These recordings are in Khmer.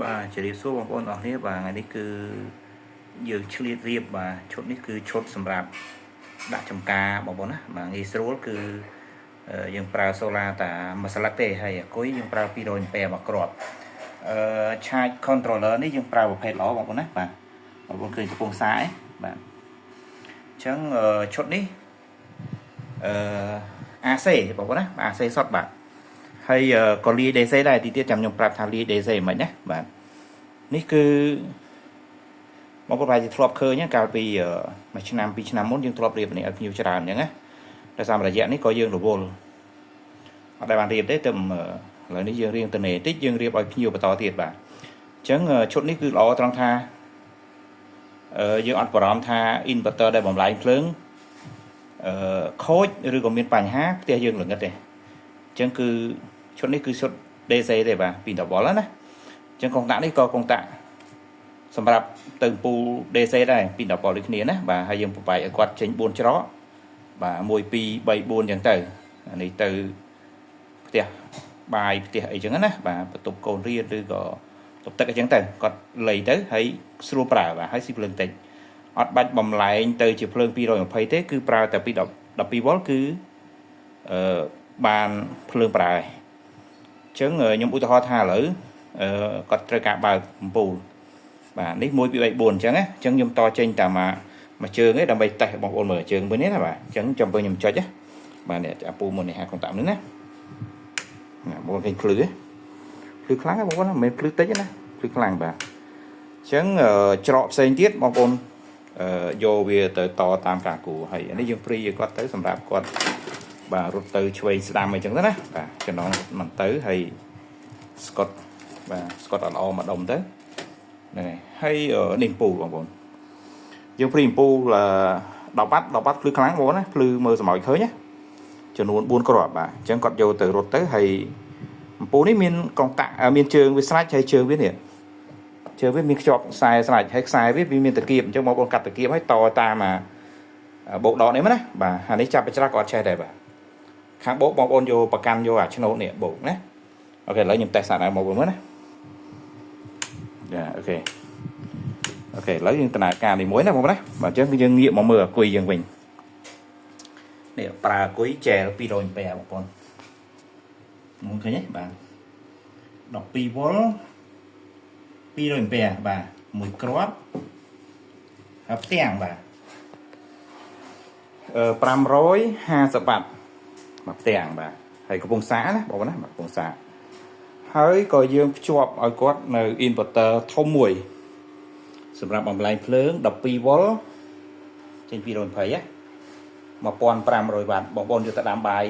បាទជម្រាបសួរបងប្អូនអរគ្នាបាទថ្ងៃនេះគឺយើងឆ្លៀតរៀបបាទឈុតនេះគឺឈុតសម្រាប់ដាក់ចំការបងប្អូនណាបាទងាយស្រួលគឺយើងប្រើ solar តាមួយស្លឹកទេហើយអាគុយយើងប្រើ200អាំពែមួយគ្រាប់អឺ charge controller នេះយើងប្រើប្រភេទល្អបងប្អូនណាបាទបងប្អូនឃើញកំពង់សាឯងបាទអញ្ចឹងឈុតនេះអឺ AC បងប្អូនណា AC សុទ្ធបាទហើយក៏លាយ DC ដែរទីទៀតចាំខ្ញុំប្រាប់ថាលាយ DC មិនណាបាទនេះគឺបងប្អូនប្រហែលជាធ្លាប់ឃើញកាលពីមួយឆ្នាំពីរឆ្នាំមុនយើងធ្លាប់រៀបនេះឲ្យភ្ញៀវច្រើនអញ្ចឹងណាតែតាមរយៈនេះក៏យើងរវល់អត់ដែលបានរៀបទេទៅឥឡូវនេះយើងរៀងតនេតិចយើងរៀបឲ្យភ្ញៀវបន្តទៀតបាទអញ្ចឹងឈុតនេះគឺល្អត្រង់ថាយើងអត់បារម្ភថា inverter ដែលបំលែងភ្លើងអឺខូចឬក៏មានបញ្ហាផ្ទះយើងល្ងិតទេអញ្ចឹងគឺឈុតនេះគឺឈុត DC ទេបាទពី10វ៉ុលណាអញ្ចឹងកុងតាក់នេះក៏កុងតាក់សម្រាប់ទៅពូល DC ដែរពី10វ៉ុលដូចគ្នាណាបាទហើយយើងបបែកឲ្យគាត់ចេញ4ច្រកបាទ1 2 3 4អញ្ចឹងទៅអានេះទៅផ្ទះបាយផ្ទះអីចឹងណាបាទបន្ទប់កូនរៀនឬក៏បន្ទប់ទឹកអីចឹងទៅគាត់លៃទៅហើយស្រួលប្រើបាទហើយស៊ីភ្លើងតិចអត់បាច់បំលែងទៅជាភ្លើង220ទេគឺប្រើតែពី12វ៉ុលគឺអឺបានភ្លើងប្រើហើយអញ្ចឹងខ្ញុំឧទាហរណ៍ថាឥឡូវអឺគាត់ត្រូវការបើកអំពូលបាទនេះ1 2 3 4អញ្ចឹងណាអញ្ចឹងខ្ញុំតចេញតាមមួយជើងឯងដើម្បីតេស្តបងប្អូនមើលជើងមួយនេះណាបាទអញ្ចឹងចាំពេលខ្ញុំចុចណាបាទនេះអាពូមុននេះហាកុងតាក់នេះណាណាបងឃើញភ្លឺភ្លឺខ្លាំងបងប្អូនមិនមែនភ្លឺតិចទេណាភ្លឺខ្លាំងបាទអញ្ចឹងច្រកផ្សេងទៀតបងប្អូនយកវាទៅតតាមការគូហើយនេះយើងព្រីឲ្យគាត់ទៅសម្រាប់គាត់បាទរត់ទៅឆ្វេងស្ដាំអីចឹងទៅណាបាទចំណងមិនទៅហើយស្កុតបាទស្កុតអត់ល្អមកដុំទៅហ្នឹងហើយហើយនេះអំពូលបងប្អូនយើងព្រីអំពូល10វ៉ាត់10វ៉ាត់ភ្លឺខ្លាំងបងប្អូនណាភ្លឺមើលសម្ោចឃើញណាចំនួន4គ្រាប់បាទអញ្ចឹងគាត់យកទៅរត់ទៅហើយអំពូលនេះមានកងតាក់មានជើងវាស្រាច់ហើយជើងវានេះជើងវាមានខ្ជាប់ខ្សែស្រាច់ហើយខ្សែវាវាមានតាគៀបអញ្ចឹងបងប្អូនកាត់តាគៀបហើយតតាមអាបោកដកនេះមកណាបាទអានេះចាប់បច្រាស់ក៏អត់ចេះដែរបាទខាងបោកបងប្អូនយកប្រកាន់យកអាឆ្នោតនេះបោកណាOK ឥឡូវខ្ញុំតេស្តសាកដល់មកមើលណាយ៉ា OK OK ឥឡូវយើងដំណើរការនេះមួយណាបងប្អូនណាបាទអញ្ចឹងគឺយើងងាកមកមើលអាគុយយើងវិញនេះប្រើអាគុយចែល200អាំពែបងប្អូនមកឃើញទេបាទ12វ៉ុល200អាំពែបាទមួយគ្រាប់ហើយផ្ទាំងបាទអឺ550វ៉ាត់មួយផ្ទាំងបាទហើយកំពង់សាណាបងប្អូនណាបាទកំពង់សាហើយក៏យើងភ្ជាប់ឲ្យគាត់នៅ inverter ធំមួយសម្រាប់បំលែងភ្លើង12វ៉ុលចេញ220ណា1500វ៉ាត់បងប្អូនយកទៅដាំបាយ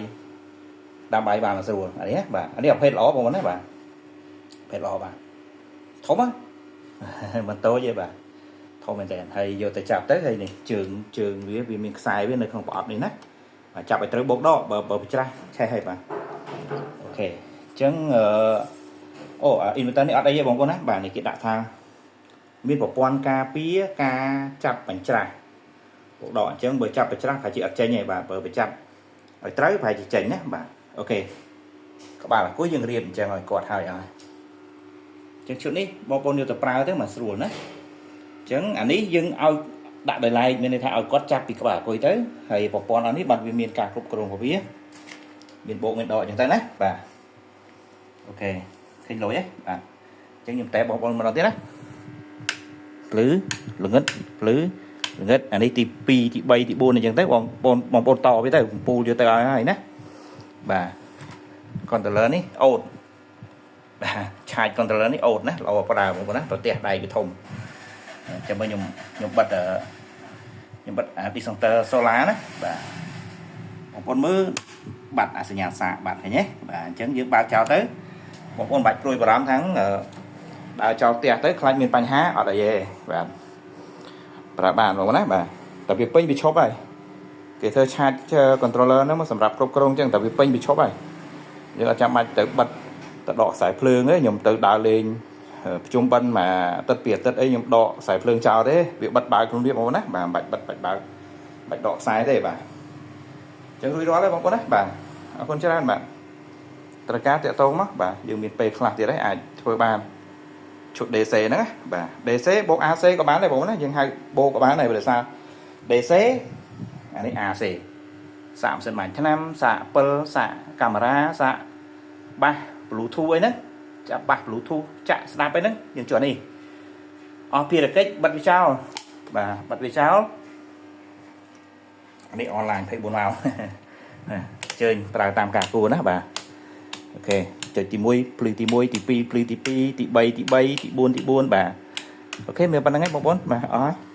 ដាំបាយបានស្រួលអានេះបាទអានេះប្រភេទល្អបងប្អូនណាបាទប្រភេទល្អបាទធំណាមិនតូចទេបាទធំមែនតើហើយយកទៅចាប់ទៅហើយនេះជើងជើងវាវាមានខ្សែវានៅក្នុងប្រអប់នេះណាបាទចាប់ឲ្យត្រូវបោកដកបើបើច្រាស់ឆេះហើយបាទ OK អញ្ចឹងអឺអូ inverter នេះអត់អីទេបងប្អូនណាបាទនេះគេដាក់ថាមានប្រព័ន្ធការពារការចាប់បញ្ច្រាស់បោកដកអញ្ចឹងបើចាប់បញ្ច្រាស់ប្រហែលជាអត់ចេញទេបាទបើបញ្ចាប់ឲ្យត្រូវប្រហែលជាចេញណាបាទ OK ក្បាលអង្គុយយើងរៀបអញ្ចឹងឲ្យគាត់ហើយអស់អញ្ចឹងឈុតនេះបងប្អូនយកទៅប្រើទៅមកស្រួលណាអញ្ចឹងអានេះយើងឲ្យដាក់ដោយឡែកមានន័យថាឲ្យគាត់ចាប់ពីក្បាលអង្គុយទៅហើយប្រព័ន្ធអស់នេះបាទវាមានការគ្រប់គ្រងរបស់វាមានបូកមានដកអញ្ចឹងទៅណាបាទ OK ឃើញលុយហ៎បាទអញ្ចឹងខ្ញុំតែបងប្អូនម្ដងទៀតណាភ្លឺល្ងិតភ្លឺល្ងិតអានេះទី2ទី3ទី4អញ្ចឹងទៅបងប្អូនបងប្អូនតវាទៅកំពូលយកទៅឲ្យហើយណាបាទ controller នេះអូតបាទ charge controller នេះអូតណាល្អប្រើបងប្អូនណាប្រទេសដៃវាធំចាំមើលខ្ញុំខ្ញុំបិទខ្ញុំបិទអា disjoncteur solar ណាបាទបងប្អូនមើលបាត់អាសញ្ញាសាកបាត់ឃើញទេបាទអញ្ចឹងយើងបើកចោលទៅបងប្អូនបាច់ព្រួយបារម្ភថាងដើរចោលផ្ទះទៅខ្លាចមានបញ្ហាអត់អីទេបាទប្រើបានបងប្អូនណាបាទតែវាពេញវាឈប់ហើយគេធ្វើ charge controller ហ្នឹងមកសម្រាប់គ្រប់គ្រងអញ្ចឹងតែវាពេញវាឈប់ហើយយើងអត់ចាំបាច់ទៅបិទទៅដកខ្សែភ្លើងទេខ្ញុំទៅដើរលេងប្រជុំបិណ្ឌមួយអាទិត្យពីរអាទិត្យអីខ្ញុំដកខ្សែភ្លើងចោលទេវាបិទបើកខ្លួនវាបងប្អូនណាបាទមិនបាច់បិទបាច់បើកបាច់ដកខ្សែទេបាទអញ្ចឹងរួចរាល់ហើយបងប្អូនណាបាទអរគុណច្រើនបាទត្រូវការតាក់ទងមកបាទយើងមានពេលខ្លះទៀតហើយអាចធ្វើបាន ឈុត DC ហ្នឹងណាបាទ DC បូក AC ក៏បានដែរបងប្អូនណាយើងហៅបូកក៏បានដែរព្រោះសារ DC អានេះ AC សាកម៉ាស៊ីនបាញ់ថ្នាំសាកពិលសាកកាមេរ៉ាសាកបាស Bluetooth អីហ្នឹងចាប់បាស Bluetooth ចាក់ស្ដាប់អីហ្នឹងយើងជួនេះអស់ភារកិច្ចបិទវាចោលបាទបិទវាចោលអានេះអនឡាញ24ម៉ោង ជើញប្រើតាមការគួរណាបាទ OK ចុចទី1ភ្លឺទី1ទី2ភ្លឺទី2ទី3ទី3ទី4ទី4បាទ OK មានប៉ុណ្្នឹងឯងបងប្អូនបាទអស់ហើយ។